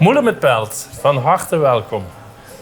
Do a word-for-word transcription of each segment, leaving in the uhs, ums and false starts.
Moele mit Pelt, van harte welkom.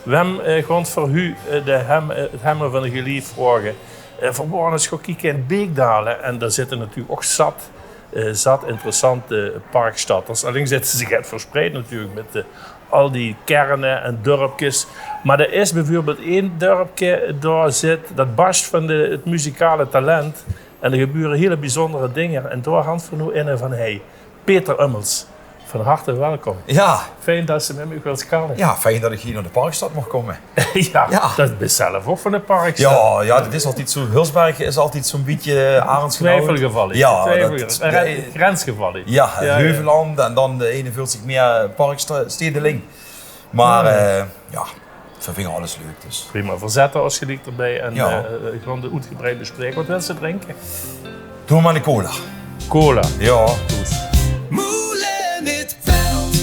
Wem, eh, gont veur hu, eh, de hem-, eh, 't hemmer van de gelief vraoge. Eh, veer waore ins goon kieke in Beekdaelen en dao zitte natuurlik ouch zat, eh, zat interessante Parkstadters. Allein zitte ze get verspreid natuurlik mit, eh, al die kerne en dörpkes. Mer d'r is bieveurbeeld ein dörpke, dao zit, dat barst van de, 't muzikale talent. En d'r gebeure hiel biezóndere dinger. En dao hant veer noe inne van hie. Peter Ummels, van harte welkom. Jao. Fijn det se mit mich wils kalle. Jao, fijn det ich hie nao de Parkstad moch kómme. Jao, jao. Det bis zelf ouch van de Parkstad. Jao, jao, det is altied zoe. Hulsberg is altied zoe'n bietje, eh, Arendsgenhout. Twifelgeval. Jao, det, eh, grensgeval. Jao, jao, Heuvelland en dan de eine veult zich mieë Parkstedeling. Mer, eh, jao, veer vinge alles leuk, dus. Prima, veer zètte ós geliek d'rbie en, eh, gaon de oetgebreid bespraeke. Waat wils se drinke? Doot mer 'n cola. Cola. Jao. Moele mit Pelt.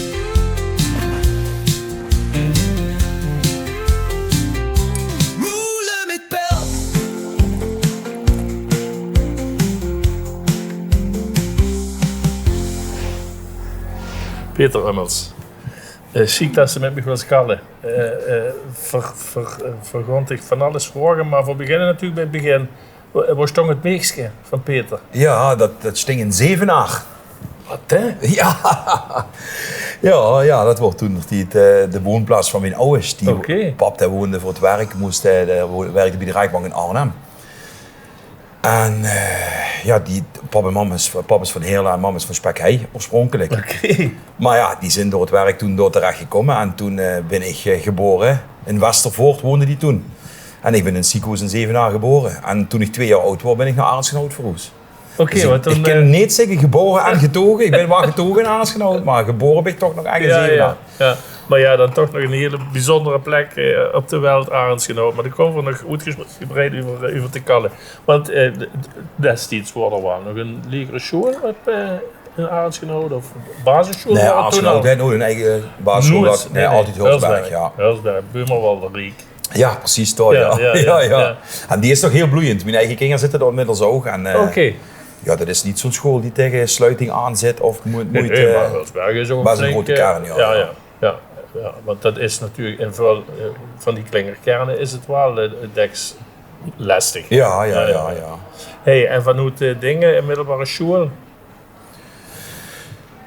Moele mit Pelt. Peter Ummels. Eh, sjiek det se mit mich wils kalle. Eh, eh, veer, veer, eh, veer gaon dich van alles vraoge, mer veer beginne natuurlik bie 't begin. Wo, eh, wo stóng 't weegske van Peter? Jao, det, det sting in Zevenaar. Waat, hè? Jao. Jao, jao, det waor toen nog die, eh, de woonplaats van mien awwers. Die, pap, dae woonde veur 't werk, mós, eh, dae wo-, wirkde bie de rechbank in Arnhem. En, eh, jao, die, pap en mam is, pap is van Heerle en mam is van Spek Hei, oorspronkelijk. Oké. Mer jao, die zeen door 't werk toen dao terech gekómme. En toen, eh, bin ich, eh, gebore. In Westervoort woonde die toen. En ich bin in 't ziekehoes in Zevenaar gebore. En toen ich twee jaor aud waor, bin ich nao Arendsgenhout verhoesd. Oké, dus ich, want dan, ich kin, eh, neet zègke gebore en getoge. Ich bin waal getoge in Arendsgenhout, mer gebore bin ich toch nog ech in Zevenaar. Jao, jao. Mer jao, dan toch nog 'n hiel biezóndere plek, eh, op de welt, Arendsgenhout. Mer dao kómme veer nog oetgebreid euver, euver te kalle. Want, eh, d-, d-, destieds waor d'r waal nog 'n liegere sjoeal op, eh, in Arendsgenhout of basissjoeal? Nae, Arendsgenhout haet noeit 'n eige basissjoeal gehad. Nae, altied Hulsberg, jao. Hulsberg, Bumerwalder Riek. Jao, precies, dao, jao. Jao, jao. En die is nog hiel bloeiend. Mien eige kinger zitte dao inmiddels ouch. En, eh, jao, det is neet zoe'n sjoeal die taenge sluiting aan zit of moeit, moeit, eh, mer Hulsberg is ouch 'n groete kern, jao. Jao, jao. Jao, want det is natuurlik in väöl, eh, van die klinger kerne is 't waal, eh, dèks lestig. Jao, jao, jao. Hey, en vanoet, eh, dinger, eh, middelbare sjoeal?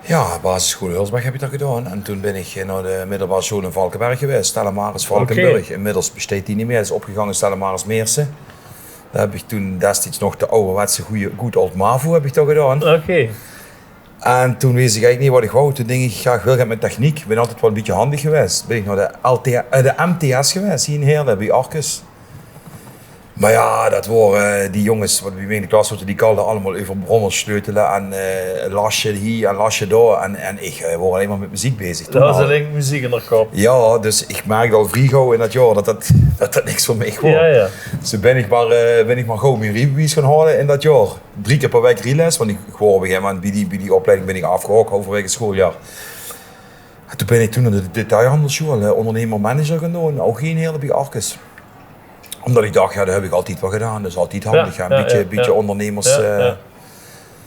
Jao, basissjoeal Hulsberg höb ich dao gedaon. En toen bin ich, eh, nao de middelbare sjoeal in Valkeberg gewaes, Stella Maris Valkenburg. Oké. Inmiddels besteit die neet mieë, is opgegange in Stella Maris Meersse. Dao höb ich toen destieds nog de awwerwetse gooj, good old mavo höb ich dao gedaon. Oké. En toen wis ich eigelik neet waat ich wou. Toen dink ich, jao, ich wil get mit techniek. Ich bin altied waal 'n bietje hendig gewaes. Bin ich nao de L T, eh, de M T S gewaes, hie in Heerle, bie Arcus. Mer jao, det waore, eh, die jónges waat bie mich in de klas zote, die kalde allemaol euver brommers sleutele en, eh, lasje hie en lasje dao. En, en ich, eh, waor allein mer mit meziek bezig toen al. Det waas allein meziek in de kop. Jao, dus ich merkde al vrie gauw in det jaor det det, det det niks veur mich waor. Jao, jao. Dus bin ich mer, eh, bin ich mer gauw mien riebewies gaon haole in det jaor. Drie kier per waek rieles, want ich, ich waor op 'n gegaeve moment bie die, bie die opleiding bin ich aafgehaok, halverwaege 't sjooljaor. En toen bin ich toen nao de detailhandelsjoeal, eh, óngernemer-manager gaon doon, ouch hie in Heerle bie Arcus. Ómdet ich dach, jao, det höb ich altied waal gedaon, det is altied hendig, jao, 'n bietje, bietje óngernemers, eh,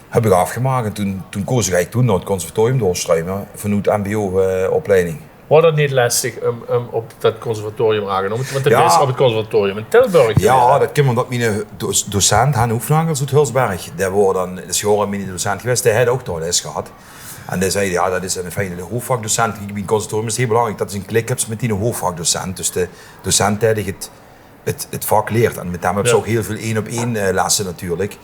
höb ich aafgemaak. En toen, toen koos ich eigelik toen nao 't conservatorium door te struime, vanoet mbo, eh, opleiding. Waor det neet lestig um, um op det conservatorium aangenómme te waere? Want det is op 't conservatorium in Tilburg. Jao, det kump ómdet miene do-, docent, Hen Hoefnagels oet Hulsberg, dae waor dan, det is jaore miene docent gewaes, dae haet ouch dao les gehad. En dae zag, jao, det is 'ne fijne hoofdvakdocent. Kiek, bie 'n conservatorium is 't hiel belangriek det se 'n klik höbs mit diene hoofdvakdocent. Dus de docent dae dich 't, 't, 't vak leert. En mit häöm höbs se ouch hiel väöl ein-op-ein, eh, lesse natuurlik.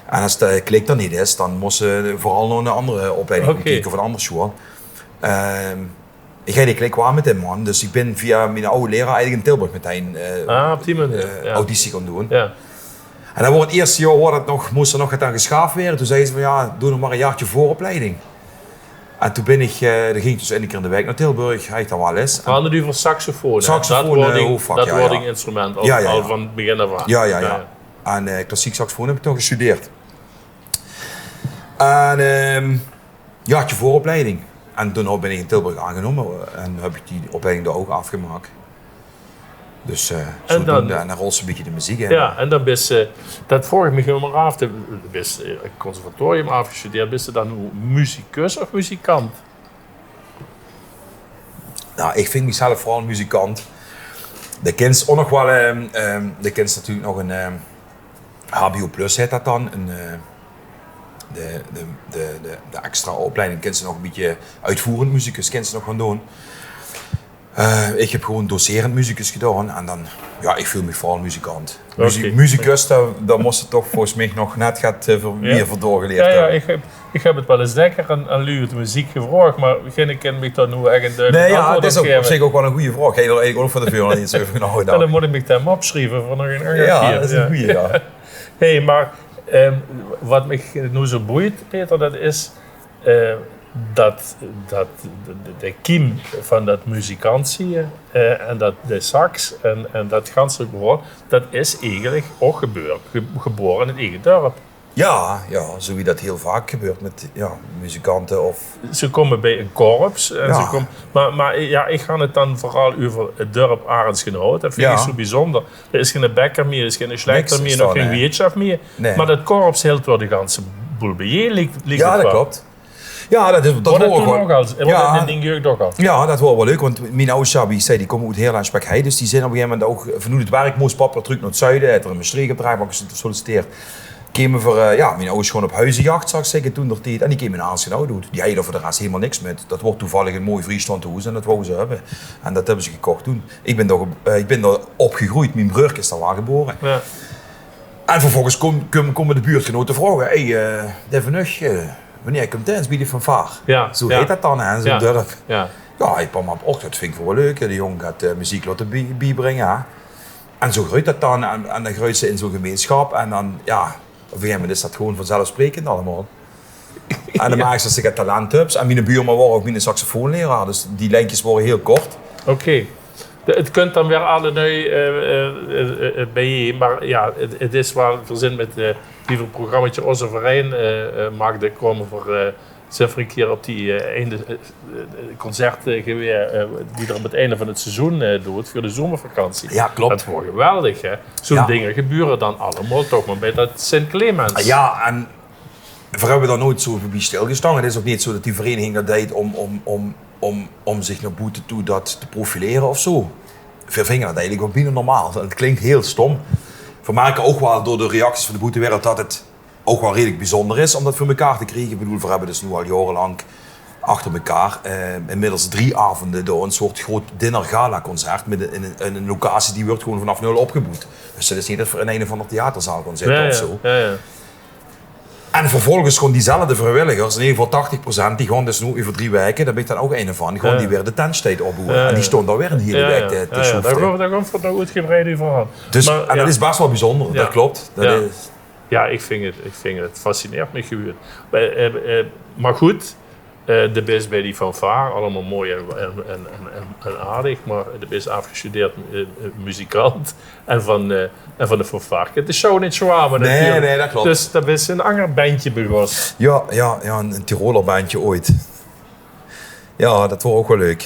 En es de klik d'r neet is, dan mós se veural nao 'n anger opleiding kieke of 'n anger sjoeal. Ehm, ich haw die klik waal mit dae man, dus ich bin via miene awwe leraar eigelik in Tilburg metein, eh, auditie gaon doon. En dan waor 't ierste jaor, waor 't nog, mós d'r nog get aan gesjaaf waere. Toen zagte ze van, jao, doe nog mer e jaortje veuropleiding. En toen bin ich, eh, dan ging ich dus eine kier in de waek nao Tilburg, haw ich dao waal les. Veer hadde 't euver saxofoon, hè? Saxofoon, eh, hoofdvak, jao, jao. Dat waor dien instrument, al, al van 't begin aaf aan. Jao, jao, jao. En, eh, klassiek saxofoon höb ich toen gestudeerd. En, ehm, jaortje veuropleiding. En toen bin ich in Tilburg aangenómme en höb ich die opleiding dao ouch aafgemaak. Dus, eh, zodoende, en dan rols se 'n bietje de meziek in. Jao, en dan bis se, dat vraog ich mich ummer aaf, de, bis, eh, conservatorium aafgestudeerd, bis se dan noe musicus of muzikant? Nou, ich vin mich zelf veural muzikant. De kins ouch nog waal, ehm, ehm, de kins natuurlik nog ein, ehm, H B O plus hèt dat dan. Ein, eh, de, de, de, de, de extra opleiding kins se nog ein bietje oetvoerend musicus kins se nog gaon doon. Eh, ich höb gewoon docerend musicus gedaon en dan, ja, ich veul mich veural muzikant. Muzie-, Oké. Musicus, dao, dao mós se toch volges mich nog net get, eh, veur, Ja. mieë veur doorgeleerd Ja, ja, höbbe. ich höb, ich höb 't waal ins dèkker aan, aan luuj oet de meziek gevraog, mer geine kin mich dao noe ech ein dudelik Nae, ja, antwoord det is op ouch, op gaeve. zich ouch waal ein gooj vraog. Ich höb d'r eigelik ouch van te veure neet zoe euver naogedach. En dan mót ich mich det mer opsjrieve veur nog ein anger Ja, kier. det is ein Ja. gooj, ja. Hé, mer, ehm, waat mich noe zoe boeit, Peter, det is, eh, det, det, de, de, de kiem van det muzikant zieë, eh, en det, de sax en, en det ganse geval, det is eigelik ouch gebeurd, ge-, gebaore in 't eige dörp. Ja, ja, zoe wie dat hiel vaak gebeurt mit, ja, muzikante of Ze kómme bie ein korps en Ja. ze kómme, mer, mer ja, ich gaon 't dan veural euver 't dörp Arendsgenhout. Dat vin Ja. ich zoe bezunjer. D'r is geine bekker mieë, d'r is geine sjlechter Niks mieë, is nog dao, gein nae. weertsjaft mieë. Nae. Mer dat korps hilt waal de ganse boel biejein, liek, liek Ja, 't dat waal. klop. Ja, dat is, dat Waor dat waor toen gewoon ouch al? Waor Ja. dat in dien jeug ouch al? Ja, dat waor waal leuk, want mien awwers, ja, wie ich zag, die kómme oet Heerle en Sjpekheide, dus die zeen op ein gegaeve moment ouch, eh, vanoet 't werk mós pap weer trök nao 't zuide, haet 'r in Mestreech op de rechtbank gesolliciteerd. Keme v'r, eh, ja, mien awwers gewoon op huizejach, zal ich zègke, toen d'r tied. En die keme in Arendsgenhout oet. Die hawwe d'r veur de res hielemaol niks mit. Dat waor toevallig ein mooi vriestaond hoes en dat wouwe ze höbbe. En dat höbbe ze gekoch toen. Ich bin dao ge-, eh, ich bin dao opgegreujd. Mien breurke is dao waal gebaore. Ja. En vervolges kóm-, kóm-, kómme de buurtgenote vraoge: "Hey, eh, dae van uch, eh, wienie kump dae ins bie de fanfaar?" Ja, Zoe ja. hèt dat dan, hè, in zoe'n Ja. dörp. Ja. Ja, ich pap, och, dat vinge v'r waal leuk, hè. De jóng geit, eh, meziek laote bie-, biebringe, hè. En zoe greujd dat dan. En, en dan greujs se in zoe'n gemeinsjap. En dan, ja, op ein gegaeve moment is dat gewoon vanzelfsprekend allemaol. En dan Ja. merks se det se get talent höbs. En miene buurman waor ouch miene saxofoonleraar, dus die linkjes waore hiel kort. Oké. De, 't kump dan weer allenui, eh, eh, eh, eh, biejein, mer ja, 't, 't is waal, v'r zeen mit, eh, wie v'r 't programmaatje Ózze Verein, eh, eh, maakde, kómme v'r, eh, zeen v'r ein kier op die, eh, eine, eh, eh, concerte gewaes, eh, die d'r op 't einde van 't seizoen, eh, doot veur de zomervakantie. Ja, klop. Dat waor geweldig, hè? Zoe'n Ja. dinger gebeure dan allemaol toch mer bie dat Sint Clemens. Ja, en v'r höbbe dao noeats zoe bie sjtilgestange. 't Is ouch neet zoe dat die vereniging dat deit óm, óm, óm, óm, óm zich nao boete toe dat te profilere of zoe. V'r vinge dat eigelik waal bienao normaal. En 't klink hiel stóm. V'r merke ouch waal door de reacties van de boetewereld dat 't ouch waal redelik bezunjer is óm dat veur mekaar te kriege. Ich bedoel, v'r höbbe dus noe al jaorelank achter mekaar, eh, inmiddels drie aovende door ein soort groot dinner-gala-concert mit ein, in ein, in ein locatie die wuuert gewoon vanaaf nul opgeboewd. Dus dat is neet dat v'r in ein of anger theaterzaal gaon zitte Ja, of ja, zoe. ja, ja. En vervolges gewoon diezelfde vriewilligers, in eder geval tachtig procent, die gaon dus noe euver drie waeke, dao bin ich dan ouch eine van, gewoon Ja. die weer de tentsjtied opboewe. Ja, En die ja. staon dao weer ein hiel Ja, waek ja. te, te Ja, ja. Dao sjoefte. gaon v'r, dao gaon v'r 't nog oetgebreid euver han. Dus, Mer, en dat ja. is bes waal bezunjer, Ja. dat klop. Dat Ja. is Ja, ich ving 't, ich ving 't, 't fascineert mich gewoon. Mer, eh, eh, mer good, eh, de bis bie die fanfaar, allemaol mooi en, en, en, en, en, en aardig, mer de bis aafgestudeerd, eh, eh, muzikant en van, eh, en van de fanfaar kins de sjouw neet sjwame Nae, natuurlik. nae, dat klop. Dus dao bis se ein anger bendje begós. Ja, ja, ja, ein, ein Tiroler bendje ooit. Ja, dat waor ouch waal leuk.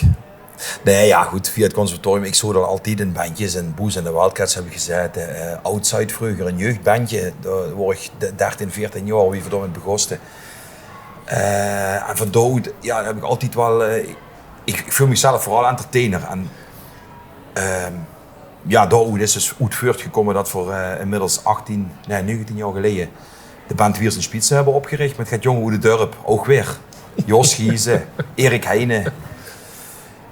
Nae, ja, good, via 't conservatorium, ich zoot al altied in bendjes, in Boes en de Wildcats höb ich gezaete. Eh, Outside vreuger, ein jeugdbendje, dao waor ich de-, dertien, veertien jaor, wie v'r dao mit begóste. Eh, en van dao oet, ja, höb ich altied waal, eh, ich, ich veul mich zelf veural entertainer. En, ehm, ja, dao oet is dus oet veurtgekómme dat v'r, eh, inmiddels achtien, nae, negentien jaor geleje de band Wir sind Spitze höbbe opgerich mit get jónge oet 't dörp. Ouch weer Jos Giesen, Erik Heijnen.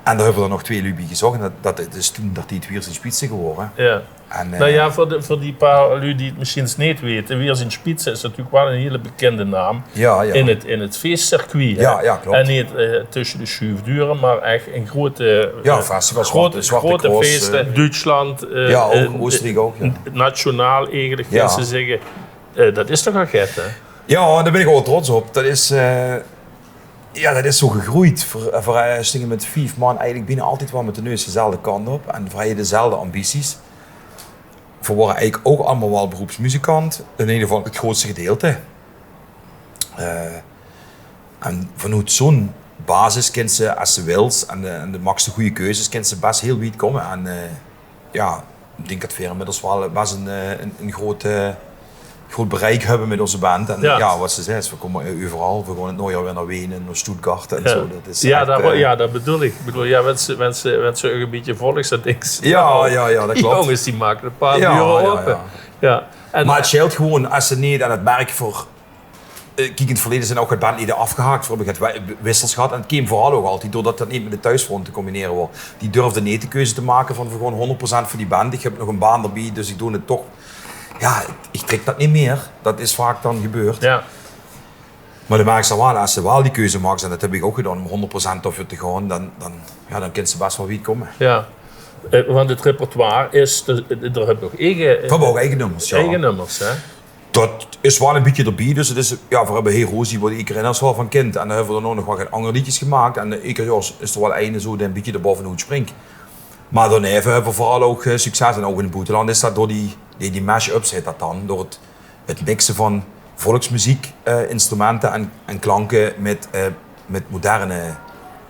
En dao höbbe v'r d'r nog twee luuj bie gezoch. En dat, dat is toen d'r tied Wir sind Spitze gewaore. Ja. En, eh, Nou ja, veur de, veur die paar luuj die 't mesjiens neet weite, Wir sind Spitze is natuurlik waal ein hiel bekinde naam Ja, ja. in 't, in 't feescircuit, hè. Ja, ja, klop. En neet, eh, tösje de sjuufdeure, mer ech in groete, Ja, eh, festivals, groete, Zwarte, Zwarte groete Cross, feeste. eh, Duitsland, eh, Ja, ouch, eh, Oostenriek ouch, ja. n-, nationaal eigelik, Ja. kins se zègke. Eh, dat is toch al get, hè? Ja, dao bin ich waal trots op. Dat is, eh, ja, dat is zoe gegreujd. V'r, v'r, eh, stinge mit vief man eigelik bienao altied waal mit de neus dezelfde kant op. En v'r hawwe dezelfde ambities. V'r waore eigelik ouch allemaol waal beroepsmuzikant, in eder geval 't grootste gedeilte. Eh, en vanoet zoe'n basis kins se, es se wils, en de, en de maaks de gooj keuzes, kins se bes hiel wied kómme. En, eh, ja, ich dink dat veer inmiddels waal bes ein, eh, ein, ein groot, eh, groot bereik höbbe mit ózze band. En jao, wat se zaes, veer kómme euveral. Veer gaon 't naojaor weer nao Wene, nao Stuttgart en zoe. Dat is ech, eh, jao, dat bedoel ich. Ich bedoel, jao, wens se, wens se, wens se ouch e bietje volgs, dan dinks se, jao, jao, dat klop. Die jónges, die make e paar deure ope. Jao. Mer 't sjeelt gewoon, es se neet aan 't merk veur, eh, kiek, in 't verleje zeen ouch get bandlede aafgehaak. Veer höbbe get wi-, wissels gehad. En 't keem veural ouch altied doordat dat neet mit 't thoesfront te combinere waor. Die durfde neet de keuze te make van, veer gaon hónderd procent veur die band. Ich höb nog 'n baan d'rbie, dus ich doon 't toch. Jao, ich trèk dat neet mieë. Dat is vaak dan gebeurd. Jao. Mer de merks dan waal, es se waal die keuze maaks, en dat höb ich ouch gedaon, óm hónderd procent d'rveur te gaon, dan, dan, jao, dan kins se bès waal wied kómme. Jao. Eh, want 't repertoire is, d'r, d'r höb nog eige, eh, veer höbbe ouch eige nummers, jao. Eige nummers, hè? Dat is waal e bietje d'rbie, dus 't is, jao, veer höbbe Hey Rosie, wo ederein ós waal van kint. En dan höbbe veer dan ouch nog waal get anger leedjes gemaak. En, eh, eder jaor is, is d'r waal eine zoe dae e bietje d'rbove oetspringk. Mer daoneve höbbe veer veural ouch, eh, succes. En ouch in 't boeteland is dat door die, die, die mash-ups, heet dat dan, door 't, 't mixe van volksmeziek, eh, instrumente en, en klanke mit, eh, mit moderne,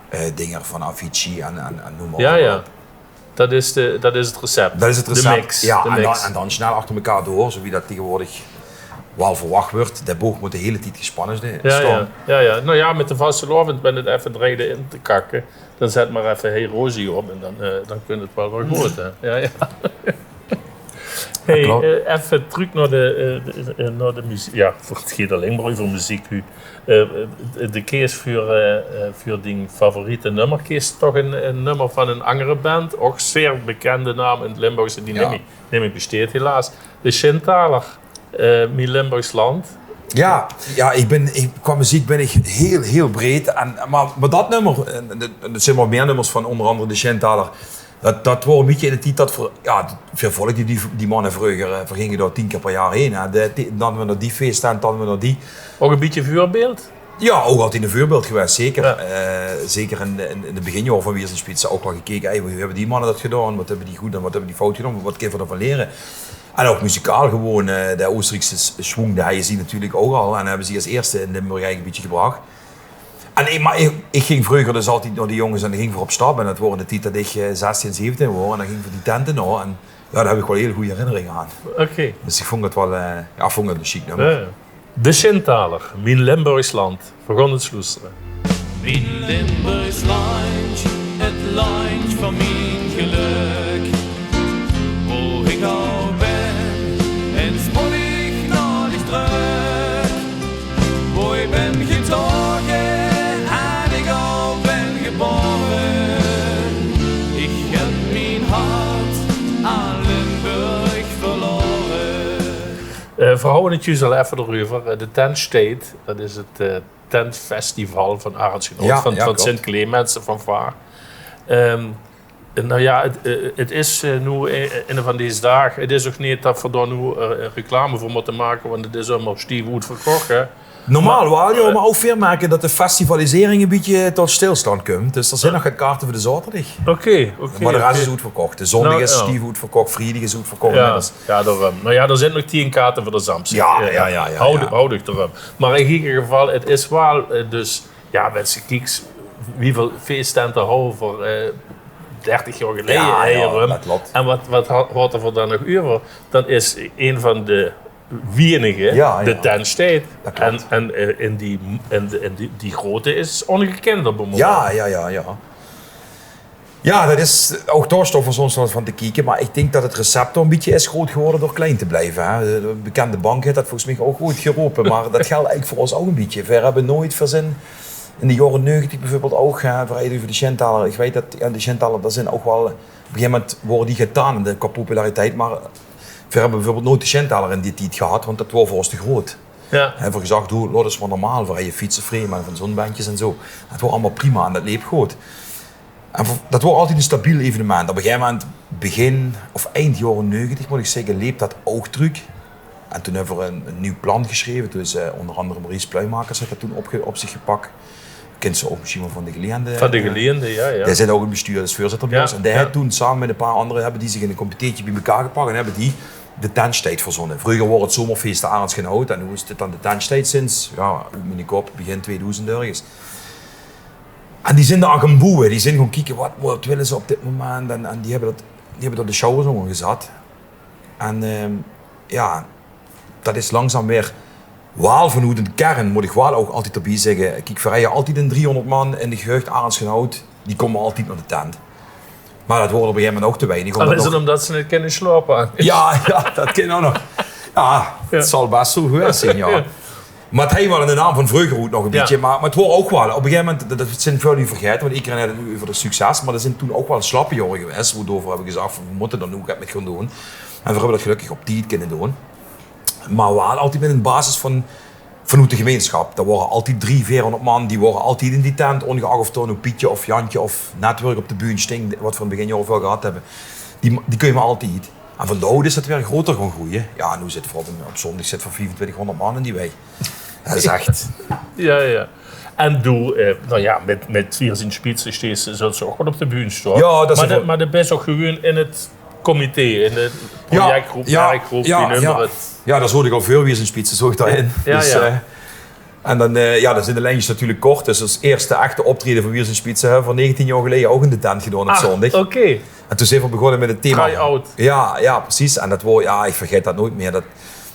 eh, dinger van Avicii en, en, en neum mer op. Jao, jao. Dat is de, dat is 't recept. Dat is 't recept. De mix. Jao, en dan, en dan snel achter mekaar door, zoe wie dat taengewoordig waal verwach weurt. De boog mót de hiele tied gespanne, eh, staon. Jao, jao. Noe jao, mit de vastelaovend, wen 't effe dreigde in te kakke, dan zèt mer effe Hey Rosie op en dan, eh, dan kump 't waal weer good, hè. Jao, jao. Hey, eh, effe trök nao de, eh, de, eh, nao de meziek. Jao, 't geit allein mer euver meziek noe. Eh, de keus veur, eh, eh, veur dien favoriete nummer, keus toch e, e nummer van 'n anger band, ouch zeer bekènde naam in 't Limburgse, die neet mie, neet mie besteit helaas. De Sjindaler, eh, Mien Limburgs Land. Jao, jao, ich bin, ich, qua meziek bin ich hiel, hiel breed. En, mer, mer dat nummer, en, en d'r zeen waal mieë nummers van, ónger angere de Sjindaler. Dat, dat waor e bietje in d'n tied dat veer, jao, veer volgde die, die manne vreuger, eh, veer ginge dao tien kier per jaor heen, hè. De, die, dan weer nao die feeste en dan weer nao die. Ouch e bietje veurbeeld? Jao, ouch altied e veurbeeld gewaes, zeker. Jao. Eh, zeker in de, in, in de beginjaore van Wiers en Spietze ouch waal gekeke, hey, wie höbbe die manne dat gedaon? Wat höbbe die good en wat höbbe die fout gedaon? Wat kinne veer d'rvan liere? En ouch muzikaal gewoon, eh, de Oosteriekse s-, swung, die höbbe ze natuurlik ouch al. En höbbe ze es eerste in Limburg eigelik e bietje gebrach. En ich, mer ich, ich ging vreuger dus altied nao die jónges en dan ginge veer op stap. En dat waor in d'n tied dat ich, eh, zestien, zeventien waor. En dan ginge veer die tente nao. En jao, dao höb ich waal hiel gooj herinneringe aan. Oké. Dus ich vónj 't waal, eh, jao, vónj 't e sjiek nummer. Jao, jao. De Sjindaler, Mien Limburgs Land. Veer gaon 't loestere. Mien Limburgs landj, 't landj van mien gelök. Wo ich ouch bin, ins mót ich nao dich trök. Wo ich bin getaoge en ich ouch bin gebaore. Ich höb mien hart aan Limburg verlaore. Eh, veer hawwe 't juus al effe d'reuver. Eh, de Tentsjtied, dat is 't, eh, tentfestival van Arends Genot, van, van Sint Clemens, de fanfaar. Ehm, noe jao, 't, eh, 't is, eh, noe, eh, ein van dees daag, 't is ouch neet dat veer dao noe, eh, reclame veur mótte make, want 't is ummer stief oetverkoch, hè. Normaal waal, jao, mer ouch veer merke dat de festivalisering e bietje tot stilstand kump. Dus d'r zeen nog get kaarte veur de zaoterdig. Oké, oké. Mer de res is oetverkoch. De zóndig is stief oetverkoch, vriedig is oetverkoch. Jao, dao, ehm, noe jao, d'r zeen nog tien kaarte veur de zamsdig. Jao, jao, jao. Haoj, haoj dich d'rum. Mer in eder geval, 't is waal, eh, dus, jao, wens se kieks wieväöl feesttente hawwe v'r, eh, dertig jaor geleje hie. Dat klop. En wat, wat ha-, haet 'r dan nog euver? Dan is ein van de weinige de Tentsjtied. Dat klop. En, en, eh, in die, in de, in die, die groote is óngekind op 't moment. Jao, jao, jao, jao. Jao, dat is ouch dao stof veur soms waal van te kieke, mer ich dink dat 't recept dao e bietje is groot gewore door klein te blieve, hè. De bekende bank haet dat volges mich ouch oeats gerope, mer dat geldj eigelik veur ós ouch e bietje. Veer höbbe noeats, veer zeen in de jaore negentig bieveurbeeld ouch, hè, veer höbbe 't euver de Sjindaler. Ich weit dat, jao, de Sjindaler, dat zeen ouch waal, op e gegaeve moment wore die getanende qua populariteit, mer veer höbbe bieveurbeeld noeats de Sjindaler in dae tied gehad, want dat waor veur ós te groot. Jao. Höbbe veer gezag, doe, laot ós mer normaal, veer höbbe Fietsefreem en van zoe'n bendjes en zoe. Dat waor allemaol prima en dat leep good. En veur, dat waor altied e stabiel evenement. Op e gegaeve moment, begin of eind jaore negentig, mót ich zègke, leep dat ouch trök. En toen höbbe veer e, e nuuj plan gesjreve. Toen is, eh, ónger angere Maurice Pluimakers haet dat toen opge-, op zich gepak. Kins se ouch mesjien waal van de Geleende. Van de Geleende, jao, jao. Dae zit ouch in 't bestuur, is veurzitter bie ós. En dae haet toen same mit e paar angere, höbbe die zich in e comiteetje bie mekaar gepak en höbbe die de Tentsjtied verzónne. Vreuger waor 't Zomerfeest Arends Genot en noe is dit dan de Tentsjtied sinds, jao, oet miene kop, begin tweedoezend örges. En die zeen dao aan 't boewe, die zeen gewoon kieke, wat, wat wille ze op dit moment? En, en die höbbe dat, die höbbe dao de sjouwers ónger gezat. En, ehm, jao, dat is langzaam weer waal vanoet de kern, mót ich waal ouch altied d'rbie zègke. Kiek, veer hawwe altied ein driehóngerd man in de gehucht Arendsgenhout, die kómme altied nao de tent. Mer dat woort op ein gegaeve moment ouch te weinig. Allein al ómdat ze neet kinne slaope. Jao, jao, dat kin ouch nog. Jao, 't zal bès zoe gewaes zeen, jao. Mer 't haet waal in de naam van vreuger oet nog ein bietje. Mer, mer 't woor ouch waal, op ein gegaeve moment, dat, dat zeen väöl die vergaete, want ederein haet 't noe euver de succes, mer d'r zeen toen ouch waal slappe jaore gewaes, wodoor veer höbbe gezag van, veer mótte d'r noe get mit gaon doon. En veer höbbe dat gelökkig op tied kinne doon. Mer waal altied mit ein basis van, vanoet de gemeinsjap. D'r wore altied drie, veerhóngerd man, die wore altied in die tent, óngeach of dao noe Pietje of Jantje of Netwerk op de bühne sting, wat veer in 't begin jaore väöl gehad höbbe. Die, die kómme altied. En van dao oet is dat weer groter gaon greuje. Jao, noe zitte veer op, op zóndig zitte veer viefentwintighóngerd man in die wei. Dat is ech... Jao, jao. En doe, eh, noe jao, mit, mit Wir sind Spitze steis, zöls se ouch waal op de bühne staon. Jao, dat is... Mer de, mer de bis ouch gewoon in 't comité, in de projectgroep, werkgroep, wie neume veer 't. Jao, dao zoot ich al veur Wir sind Spitze, zoot ich dao-in. Jao, dus, jao. Eh, en dan, eh, jao, dan zeen de lijntjes natuurlik kort. Dus ós ierste echte optraeje van Wir sind Spitze höbbe veer negentien jaor geleje ouch in de tent gedaon op zóndig. Oké. En toen zeen veer begós mit 't thema. Try-out. Jao, jao, precies. En dat woor, jao, ich vergaet dat noeit mieë. Dat,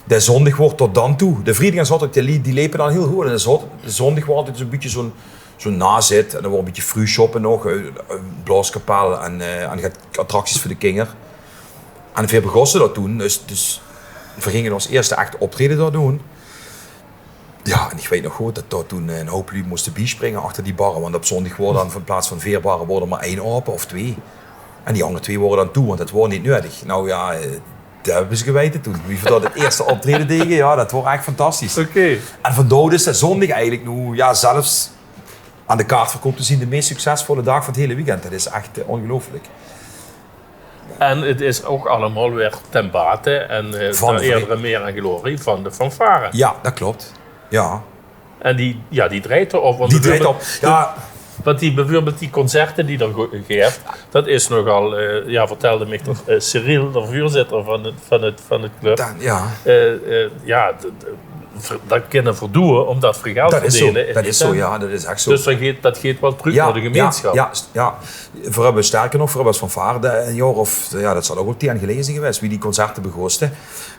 de zóndig woor tot dan toe, de vriedig en zaoterdig, die, die lepe dan hiel good. En de zaot-, de zóndig woor altied zoe'n bietje zoe'n, zoe'n nazit. En d'r woor e bietje frühshoppen nog, eh, eh, blaoskapel en, eh, en get attracties veur de kinger. En veer begoste dat toen, dus, dus veer ginge ós ierste echte optraeje dao doon. Jao, en ich weit nog good dat dao toen, eh, 'n houp luuj móste biespringe achter die barre, want op zóndig woor dan in plaats van veer barre, woor d'r mer ein aope of twee. En die anger twee woore dan toe, want dat woor neet neudig. Noe jao, eh, dat höbbe ze geweite toen. Wie veer dat 't ierste optraeje dege, jao, dat woor ech fantastisch. Oké. En van dao oet is de zóndig eigelik noe, jao, zelfs aan de kaartverkoup te zeen de meis succesvolle daag van 't hiele weekend. Dat is ech, eh, óngeluifelik. En 't is ouch allemaol weer ten bate en, eh, ter eer en glorie van de fanfare. Jao, dat klop. Jao. En die, jao, die drejt d'r op. Die drejt op. Jao. Want die, bieveurbeeld die concerte die d'r ge-, gaef, dat is nogal, eh, jao, vertèlde mich d'r, eh, Cyril, d'r veurzitter van 't, van 't, van 't club. Jao. Eh, eh, jao, d-, d-, ver-, dat kinne verdoewe ómdat veer geld verdene. Dat is zoe, jao, dat is ech zoe. Dus dat geit, dat geit waal trök nao de gemeinsjap. Jao, jao, jao. Veer höbbe, sterker nog, veer höbbe es fanfare e jaor of, jao, dat zal ouch waal tien jaor geleje zeen gewaes, wie die concerte begóste,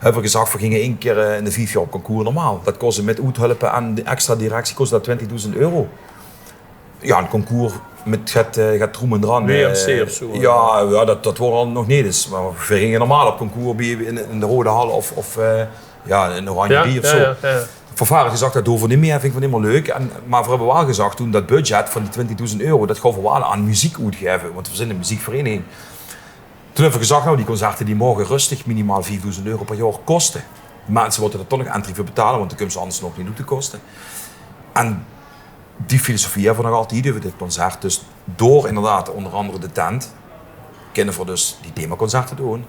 höbbe veer gezag, veer ginge ein kier, eh, in de vief jaor op concours normaal. Dat kosde mit oethulpe en de extra directie kosde dat twintigdoezend euro. Jao, ein concours mit get, eh, get troem en dran. W M C of zoe. Jao, jao, dat, dat woor al nog neet ins. Mer veer ginge normaal op concours bie, in, in de Roeadehal of, of, eh, jao, in Oranjerie of zoe. Jao, jao. Veer höbbe gezag, dat doon veer neet mieë, vinge veer neet mieë leuk. En, mer veer höbbe waal gezag toen, dat budget van die twintigdoezend euro, dat gaon veer waal aan meziek oetgaeve, want veer zeen ein meziekvereniging. Toen höbbe veer gezag, noe, die concerte die moge röstig minimaal viefdoezend euro per jaor koste. Die minse mótte d'r toch nog entree veur betale, want dan kómme ze anders nog neet oet de koste. En die filosofie höbbe veer nog altied euver dit concert. Dus door inderdaad ónger angere de tent, kinne veer dus die themaconcerte doon.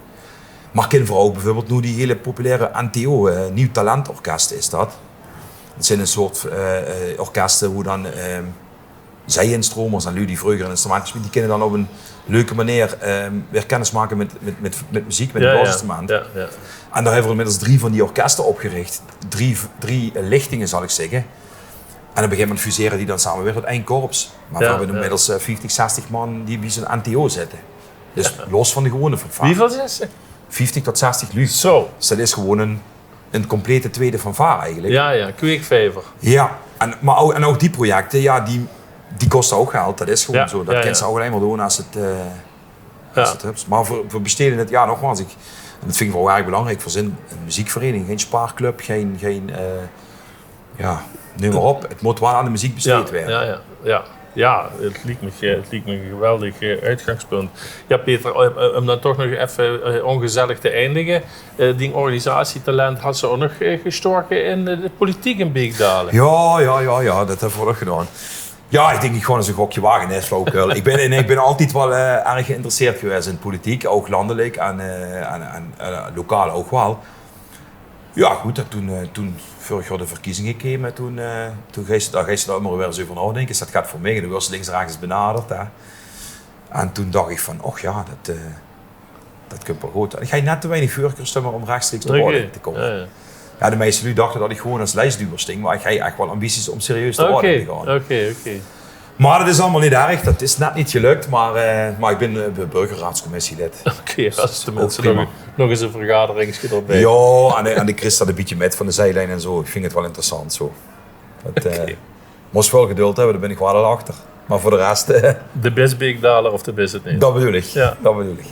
Mer kinne veer ouch bieveurbeeld noe die hiel populaire N T O, eh, Nieuw Talent Orkest is dat. Dat zeen ein soort, eh, eh, orkeste wo dan, eh, zij-instromers en luuj die vreuger ein instrument gespeeld, die kinne dan op ein leuke meneer, eh, weer kennis make mit, mit, mit, mit meziek, mit ein blaasinstrument. Jao, jao. En dao höbbe veer inmiddels drie van die orkeste opgerich. Drie, drie, eh, lichtinge, zal ich zègke. En op e gegaeve moment fusere die dan same weer tot ein korps. Mer veer höbbe inmiddels, eh, vieftig, zestig man die bie zoe'n N T O zitte. Dus los van de gewone fanfare. Wieväöl zègk se? Vieftig tot zestig luuj. Zoe. Dus dat is gewoon ein, ein complete twiede fanfare eigelik. Jao, jao, kweekvijver. Jao, en, mer ouch, en ouch die projecte, jao, die, die koste ouch geld. Dat is gewoon zoe. Dat kins se ouch allein mer doon es se 't, eh, Jao. Mer veer, veer bestede 't, jao, nogmaals, ich, en dat vinge veer ouch erg belangriek, veer zeen ein meziekvereniging, gein spaarclub, gein, gein, eh, jao, neum mer op. 't Mót waal aan de meziek besteed waere. Jao, jao, jao. Jao, 't liek mich, eh, 't liek mich ein geweldig, eh, oetgangspunt. Jao, Peter, eh, eh, óm dan toch nog effe, eh, óngezellig te eindige. Eh, dien organisatietalent has se ouch nog, eh, gestoke in, eh, de politiek in Beekdaelen. Jao, jao, jao, jao, dat höbbe veer ouch gedaon. Jao, ich dink, ich gaon ins ein gokje wage, hè, flauwekul. Ich bin, en ich bin altied waal, eh, erg geïnteresseerd gewaes in politiek, ouch landelik en, eh, en, en, eh, lokaal ouch waal. Jao, good, en toen, eh, toen veurig jaor de verkiezinge kome, toen, eh, toen geis se, dao geis se dao ummer weer ins euver naodinke. Is dat get veur mich? En doe weurs links en rechts benaderd, hè. En toen dach ich van, och jao, dat, eh, dat kump waal good. En ich haw net te weinig veurkeurstumme óm rechtstreeks de raod in te kómme. Jao, jao. Jao, de meiste luuj dachte dat ich gewoon es liesduwer sting, mer ich haw ech waal ambities óm serieus de raod in te gaon. Oké, oké. Maar det is allemaol neet erg, det is net neet gelök, maar, eh, maar ik bin, eh, burgerraadscommissielid. Oké, det is tenminste nog, nog ens ein vergaderingske d'rbie. Ja, en, en de kriegs det ein bietje mit van de zielien en zo. Ik vind het waal interessant zo. Det, eh, mós waal geduld hebbe, dao bin ik waal al achter. Maar veur de rest, eh, De bis Beekdaler of de bis het neet. Det bedoel ik. Ja. Det bedoel ik.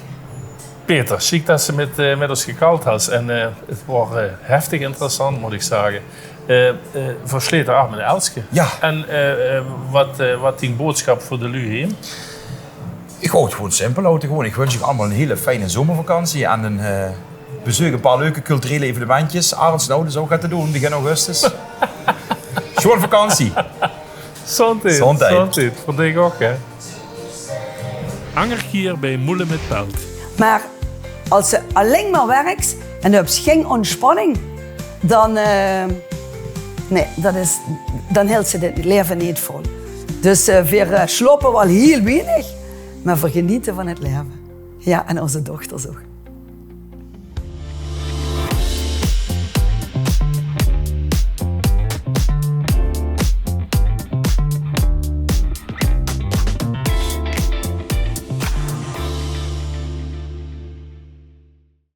Peter, sjiek det se mit, eh, mit ós gekald has. En, eh, het waor, eh, heftig interessant, mót ik zage. Eh, eh, veur Sjlete Arm en Elske. Ja. En, eh, eh, wat, eh, wat dien boodschap veur de luuj hie? Ik wou het gewoon simpel houden. Gewoon. Ik wins uch allemaol ein hele fijne zomervakantie en ein, eh, bezeuk ein paar leuke culturele evenementjes. Arends, nou, det is ouch get te doon, begin augustus. Gewoon vakantie. Gezondheid. Gezondheid. Gezondheid. Veur dich ouch, hè? Anger kier bie Moele mit Pelt. Maar als se alling maar werks en doe höbs gein ontspanning, dan, eh, nee, det is, dan hils se dit laeve neet vol. Dus, eh, veer, eh, sjlaope waal hiel weinig, maar veer genete van het laeve. Ja, en ós dochters ouch.